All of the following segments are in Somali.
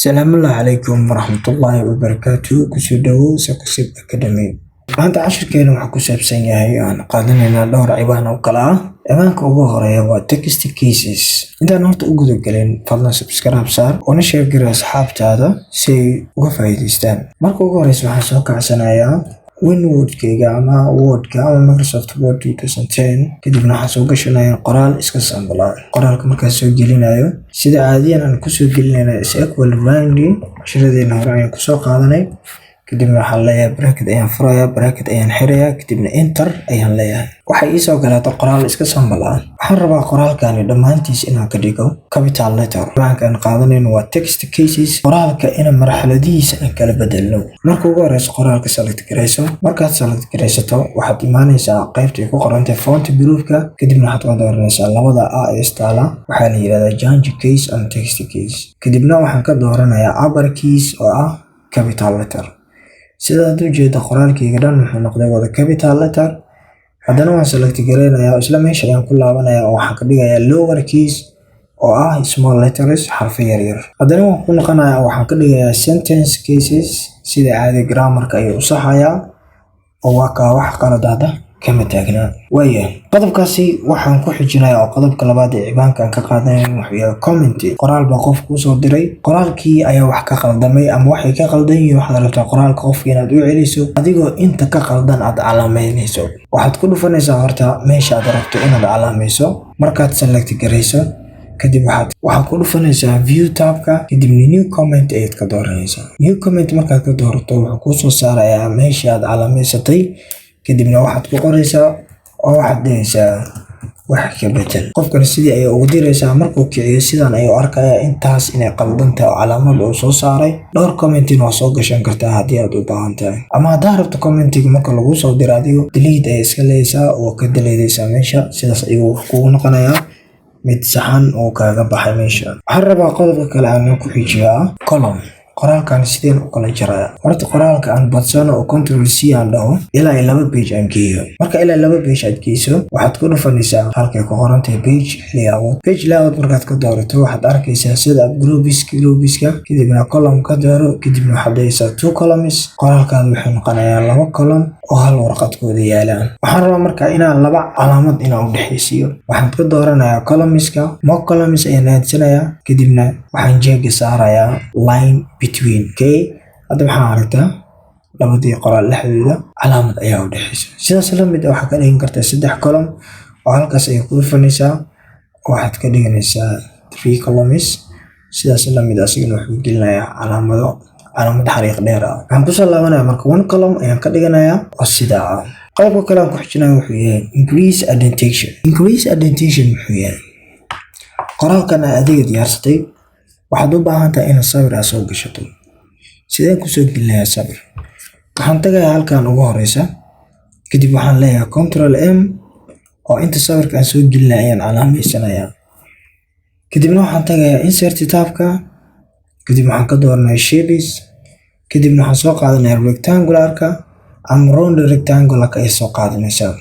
Salaamullaahi calaykum waraxmatullaahi wabarakaatuh. Kusoo dhawow Sakasib Academy. Maanta cashirkeena waxaa ku saabsan yahay aan qaadanaynaa dhowr ciwaan oo kala ah. Ciwaanka ugu horeeya waa text cases. Intaan horta u guda gelin, fadlan subscribe saar una share garee asxaabtaada si ay uga faa'iidaystaan. Marka ugu horeysa, waxaan soo kacsanayaa WinWordkayga ama Wordka ama Microsoft Word 2010. Kadibna waxaan soo gashanayaa qoraal iska sample ah. Qoraalka markaan soo gelinayo, sida caadiyan aan kusoo gelinayna is equal rand. Cashiradeena hore ayaan kusoo qaadanay. Kadibna waxaan leeyahay bracket ayaan furayaa, bracket ayaan xirayaa, kadibna enter ayaan leeyahay. Waxay iisoo galaata qoraal iska sample ah. Waxaan rabaa qoraalkani dhammaantiis inaan ka dhigo capital letter. Ciwaanka aan qaadanayno waa text cases, qoraalka ina marxaladihiisa aan kala bedelno. Marka ugu horeyso, qoraalka select garayso. Markaad select garaysato, waxaad imaanaysaa qaybta ay ku qorantahay font groupka. Kadibna waxaad ka dooranaysaa labada a ee istaala. Waxaa la yidhahdaa change case ama text case. Kadibna waxaan ka dooranayaa upper case oo ah capital letter. Sidaad ujeeda, qoraalkayga dhan wuxuu noqday wada capital letter. Haddana waan select gareynayaa, isla meesha ayaan ku laabanayaa oo waxaan ka dhigayaa lower case oo ah small letters, xarfo yaryar. Haddana waan ku noqonayaa oo waxaan ka dhigayaa sentence cases. Sida caadi grammarka ayuu u saxayaa oo waa kaa, wax qalad ahda kama taagnaa. Waayahay, qodobkaasi waxaan ku xijinayaa oo qodobka labaad ee ciwaankan ka qaadanaya wuxuu yahay comment. Qoraal baa qof kuu soo diray, qoraalkii ayaa wax ka qaldamay ama waxay ka qaldan yihiin. Waxaad rabtaa qoraalka qofka inaad u celiso adigoo inta ka qaldan aad calaameynayso. Waxaad ku dhufanaysaa horta meesha aad rabto inaad calaamayso. Markaad select garayso kadib, waxaad ku dhufanaysaa view tabka, kadibna new comment ayaad ka dooranaysaa. New comment markaad ka doorato, wuxuu kuu soo saarayaa meesha aad calaamaysatay. Kadibna waxaad ku qoraysaa oo waxaad dhehaysaa wax ka bedel. Qofkana sidii ayay ugu diraysaa. Markuu kiciyo, sidan ayuu arkayaa intaas inay qaldan tahay oo calaamad uu soo saaray. Dhowr commentin waa soo gashan kartaa haddii aad u baahan tahay, ama haddaa rabto commentiga marka lagu soo diro adigo delete ayay iska leeysaa oo ka deleedaysaa meesha. Sidaas ayuu kugu noqonayaa mid saxan oo kaaga baxay meesha. Waxaan rabaa qodobka kale aan ku xijiyaa column. Qoraalkan sideen u kala jaraya? Horta qoraalka aan badsano oo Control C aan dhaho ilaa ay 2 page aan geeyo. Marka ilaa 2 page aad geyso, waxaad ku dhufanaysaa halkay ku qorantahay page layout. Page layout markaad ka doorato, waxaad arkaysaa sida groupiska. Kadibna column ka dooro. Kadibna waxaad dhahaysaa two columns. Qoraalkaada wuxuu noqonayaa laba column oo hal warqad ku wada yaalaan. Waxaan rabaa marka inaan laba calaamad inaan u dhexaysiiyo. Waxaan ka dooranayaa columnska, more columns ayaan aadsanayaa. Kadibna waxaan checkga saarayaa line between. Okay, hadda waxaan aragtaa labadii qoraal dhexdooda calaamad ayaa u dhexaysa. Sidaas la mid ah waxaa ka dhigan kartaa saddex column oo halkaas ayay ku dhufanaysaa oo waxaad ka dhiganaysaa three columns. Sidaas la mid ah asigana wuxuu gelinayaa calaamado, calaamad xariiq dheer ah. Waxaan kusoo laabanaya marka one column ayaan ka dhiganayaa oo sidaa ah. Qodobka kale aan ku xijinaya wuxuu yahay increase indentation. Increase indentation muxuu yahay? Qoraalkan aad adiga diyaarsatay, waxaad u baahan tahay inaad sawir aad soo gashato. Sideen kusoo gelinayaa sawir? Waxaan tagayaa halkan ugu horeysa. Kadib waxaan leeyahay Control M oo inta sawirka aan soo gelinaya ayaan calaameysanayaa. Kadibna waxaan tagayaa insert tabka. Kadib waxaan ka dooranayaa shapes. Kadibna waxaan soo qaadanayaa rectangularka ama round rectangularka ay soo qaadanaysaa.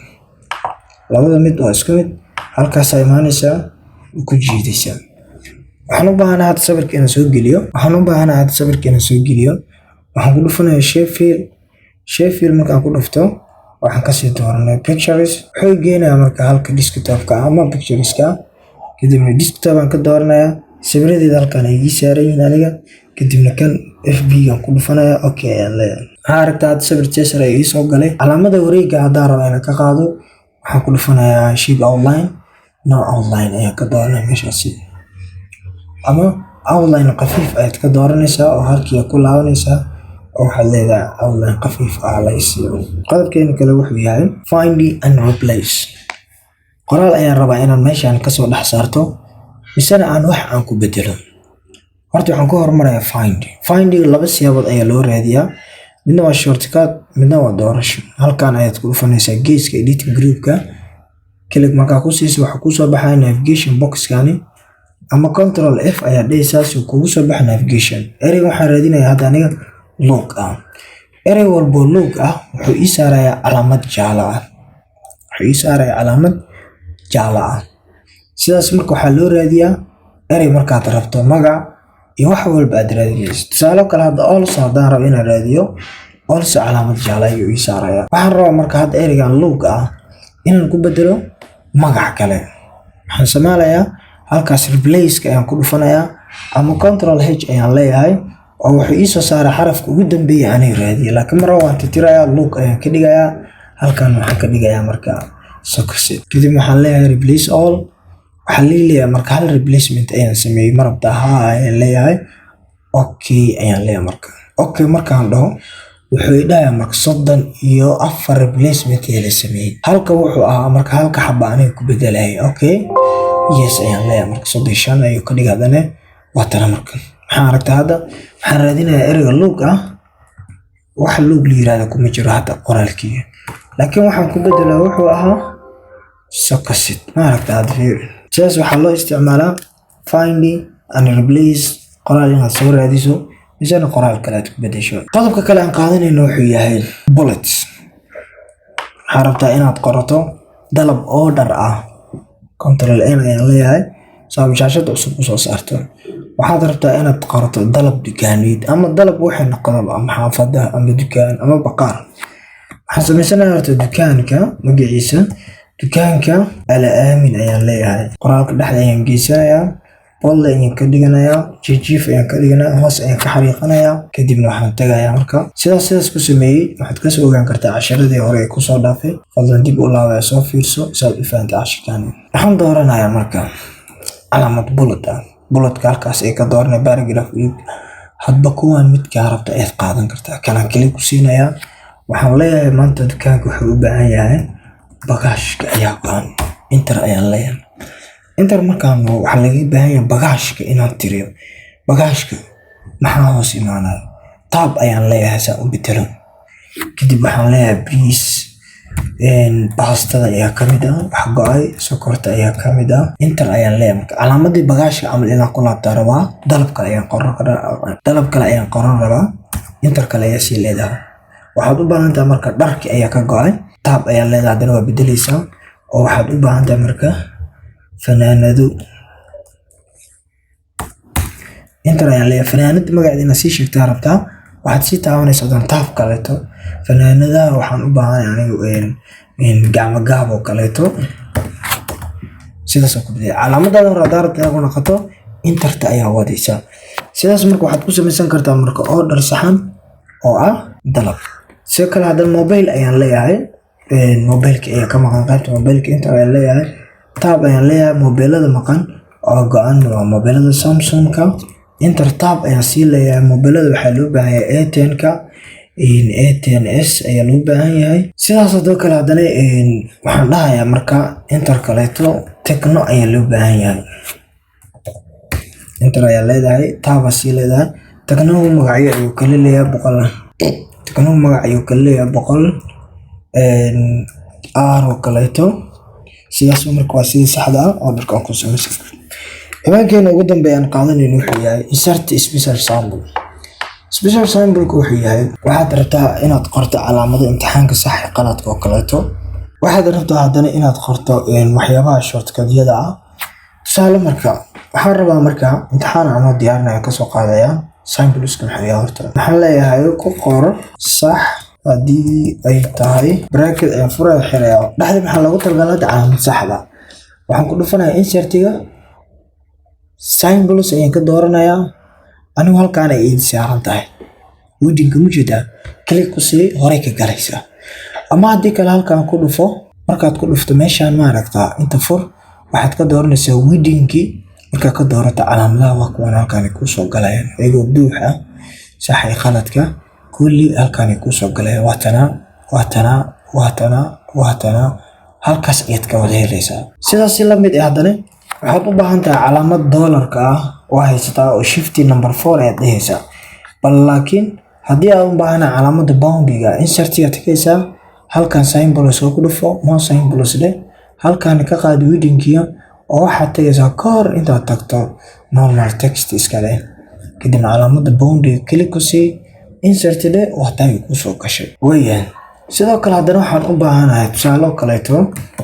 Labada mid waa isku mid. Halkaasaa imaanaysaa, ku jiidaysaa. Waxaan u baahanahay hadda sawirka inaan soo geliyo. Waxaan u baahanahay hadda sawirka inaan soo geliyo. Waxaan ku dhufanayaa shape fill. Shape fill markaan ku dhufto, waxaan kasii dooranay pictures. Wuxuu geenayaa marka halka desktopka ama pictureska. Kadibna desktop aan ka dooranayaa. Sawiradeeda halkan ay ii saaran yihiin aniga. Kadibna kan FB aan ku dhufanaya, okay ayaan leeyahay. Waxaa aragtaa hadda sawir Chester ay ii soo galay. Calaamada wareegga haddaan rabo inaan ka qaado, waxaan ku dhufanayaa shape outline, no outline ayaan ka dooranaya meeshaasi, ama outline khafiif ayaad ka dooranaysaa oo halkii ku laabanaysaa oo waxaad leedahay outline khafiif ah la isiiyo. Qodobkeena kale wuxuu yahay find and replace. Qoraal ayaan rabaa inaan meeshaan kasoo dhex saarto misena aan wax aan ku bedelo. Horta waxaan ku hormarayaa find. Find laba siyaabood ayaa loo raadiyaa: midna waa shortcut, midna waa doorasho. Halkan ayaad ku dhufanaysaa geeska editing groupka. Click markaa ku siiso, waxaa kusoo baxaya navigation boxkani, ama Control F ayaa dhehaysaa si kugu soo baxa navigation. Ereyga waxaan raadinayaa hadda aniga look ah. Erey walbo look ah wuxuu ii saarayaa calaamad jaalo ah. Wuxuu ii saarayaa calaamad jaalo ah. Sidaas marka waxaa loo raadiyaa erey markaad rabto magac iyo wax walba aad raadinayso. Tusaale kale, hadda "also" haddaan rabo inaan raadiyo, "also" calaamad jaale ayuu ii saaraya. Waxaan rabaa marka hadda ereygan "look" ah inaan ku bedelo magac kale. Waxaan samaalayaa halkaas replace ayaan ku dhufanayaa ama Control H ayaan leeyahay, oo wuxuu ii soo saaray xarafka ugu dambeeya aniga raadiye. Laakiin mar waan tirtirayaa, "look" ayaan ka dhigayaa. Halkan waxaan ka dhigayaa marka "succeed". Kadib waxaan leeyahay replace all. Waxaan leeyahay marka hal replacement ayaan sameeyey. Ma rabtaa? Haa ayaan leeyahay. Okay ayaan leeyahay. Marka okay markaan dhaho, wuxuu i dhahayaa marka 34 replacement ayaa la sameeyey, halka wuxuu ahaa marka halka xaba aniga ku bedelayay. Okay, yes ayaan leeyahay. Marka 35 ayuu ka dhigay. Haddana waa tana. Marka maxaan aragtaa? Hadda waxaan raadinayaa ereyga "look" ah. Wax "look" la yiraahdo kuma jiro hadda qoraalkii, laakiin waxaan ku bedelaa wuxuu ahaa "succeed". Ma aragtaa? Hadda fiir, sidaas waxaa loo isticmaalaa find and replace, qoraal inaad soo raadiso misena qoraal kale aad ku bedesho. Qodobka kale aan qaadanayno wuxuu yahay bullets. Waxaa rabtaa inaad qorato dalab order ah. Control N ayaan leeyahay saab shaashada cusub usoo saarto. Waxaad rabtaa inaad qorato dalab dukaaneed ama dalab waxay noqdaba, ama xaafada ama dukaan ama baqaar. Waxaan samaysanayaa horta dukaanka magaciisa. Dukaanka Ala Aamin ayaan leeyahay. Qoraalka dhexda ayaan geysanayaa, bold ayaan ka dhiganayaa, jijiif ayaan ka dhiganayaa, hoos ayaan ka xariiqanayaa. Kadibna waxaan tagayaa marka sidaas ku sameeyey. Waxaad kasoo ogaan kartaa casharadii hore ee kusoo dhaafay. Fadlan dib u laabaya, soo fiirso si aad u fahantay cashirkan. Waxaan dooranayaa marka calaamad bullet ah. Bulletka halkaas ay ka dooranay paragraph. Hadba kuwan midkaa rabta ayaad qaadan kartaa. Kanaan kali ku siinayaa. Waxaan leeyahay maanta dukaanka wuxuu u baahan yahay bagaashka ayaa go-an. Enter ayaan leeyahay. Enter markaan, waxaa laga baahan yahay bagaashka inaan tiriyo. Bagaashka maxaa hoos imaanaya? Tab ayaan leeyahay saan u bedelo. Kadib waxaan leeyahay bariis, baastada ayaa kamid ah wax go-ay, sokorta ayaa kamid ah. Enter ayaan leeyahay. Marka calaamadii bagaashka camal inaan ku laabtaa rabaa. Dalab kale ayaan qoran karaa, dalab kale ayaan qoran rabaa. Enter kale ayaa sii leedahay. Waxaad u baahan tahay marka dharki ayaa ka go-ay. Tab ayaa leedahay. Haddana waa bedeleysaa oo waxaad u baahan tahay marka fanaanado. Enter ayaan leeyahay. Fanaanada magaceeda inaad sii sheegtaa rabtaa, waxaad sii taabanaysaa haddana tab kaleeto. Fanaanadaha waxaan u baahanahay anigu gacmo gaab oo kaleeto. Sidaas oo ku bedel calaamadaada hore. Haddaa rabta inaad ku noqoto, enterta ayaa wadaysaa. Sidaas marka waxaad ku samaysan kartaa marka order saxan oo ah dalab. Sidoo kale haddana mobile ayaan leeyahay. Mobileka ayaa ka maqan qaybta mobileka. Enter ayaan leeyahay, tab ayaan leeyahay. Mobilada maqan oo go-an waa mobilada Samsungka. Enter, tab ayaan sii leeyahay. Mobilada waxaa loo baahan yahay A10-ka, A10s ayaa loo baahan yahay. Sidaas hadoo kale haddana waxaan dhahayaa marka enter kaleeto, Tecno ayaa loo baahan yahay. Enter ayaa leedahay, tab sii leedahay. Tecnohu magacyo ayuu kala leeyahay 100. Tecnohu magac ayuu kala leeyahay 100 R oo kaleeto. Sidaas marka waa sidii saxda ah oo orderka aan ku samaysan. Ciwaankeena ugu dambeeya aan qaadanayno wuxuu yahay insert special symbol. Special symbolka wuxuu yahay waxaad rabtaa inaad qorto calaamado imtixaanka sax iyo qaladka oo kaleeto. Waxaad rabtaa haddana inaad qorto waxyaabaha shortcutyada ah. Tusaale, marka waxaan rabaa marka imtixaan anoo diyaarinaya kasoo qaadaya. Symbolska maxay yahay horta? Waxaan leeyahay ku qor sax haddii ay tahay. Bracket ayaan furaya, xiraya. Dhexda maxaa loogu talagalay? Hadda calaamad saxda waxaan ku dhufanayaa. Insertiga symbols ayaan ka dooranayaa. Anigu halkaan ay ii saaran tahay weddingka, ma jeedaa? Click ku sii, horey ka galaysaa. Ama haddii kale halkaan ku dhufo. Markaad ku dhufto meeshaan, ma aragtaa? Inta fur, waxaad ka dooranaysaa weddingkii. Markaad ka doorato, calaamadaha waa kuwan halkaan ay kuusoo galayaan iyagoo buux ah. Sax iyo qaladka kulli halkaan ay kuusoo galayaan. Waa tanaa, waa tanaa, waa tanaa, waa tanaa. Halkaas ayaad ka wada helaysaa. Sidaas si lamid ah haddana waxaad u baahan tahay calaamad doolarka ah oo haysataa oo shift number 4 ayaad dhehaysaa. Bal laakiin haddii aad u baahanahay calaamada poundiga, insertiga tagaysaa, halkan symbols ku dhufo, more symbols dheh, halkan ka qaad weddingkiya oo waxaad tagaysaa kahor intaad tagto normal text iska leh. Kadibna calaamada poundiga click ku sii, insert dheh, waa taagi kusoo gashay weeyaan. Sidoo kale haddana waxaan u baahanahay tusaale kaleeto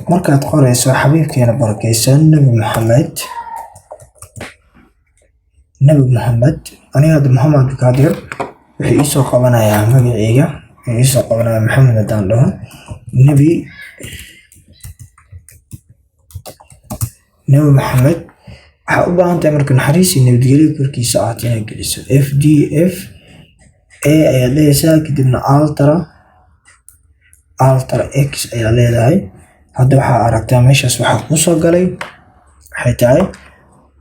markaad qorayso xabiibkeena barakeysan Nabi Maxamed. Nabi Muxamed. Aniga hadda Maxamed Cabdikaadir wuxuu iisoo qabanayaa magaceyga, wuxuu iisoo qabanayaa Maxamed. Haddaan dhaho Nabi Maxamed, waxaa u baahan tahay marka naxariis iyo nabadgelyo korkiisa aad inaad geliso. F D F A ayaad dhehaysaa, kadibna Alt X ayaa leedahay. Hadda waxaa aragtaa meeshaas waxaa kusoo galay waxay tahay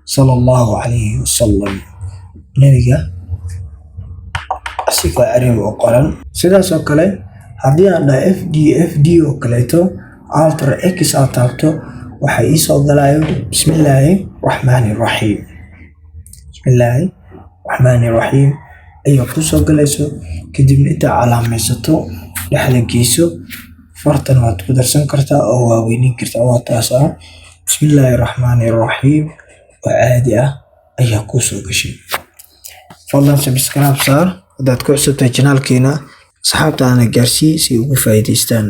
sala Allahu calayhi wasalam, nebiga asigoo Carabi u qoran. Sidaas oo kale haddii aan dhaho F D F D oo kaleeto, Alt X aad taabto, waxaa iisoo galayo bismillaahi raxmaani raxiim. Bismillaahi raxmaani raxiim ayaa kusoo galayso. Kadibna intaa calaamaysato, dhexda geyso, fartan waad ku darsan kartaa oo waa weyneyn kartaa. Waa taas ah, bismillaahi raxmaani raxiim oo caadi ah ayaa kusoo gashay. Fadlan subscribe saar haddaad ku cusubtahay channelkeena, asxaabtaana gaarsii si ay ugu faa'iidaystaan.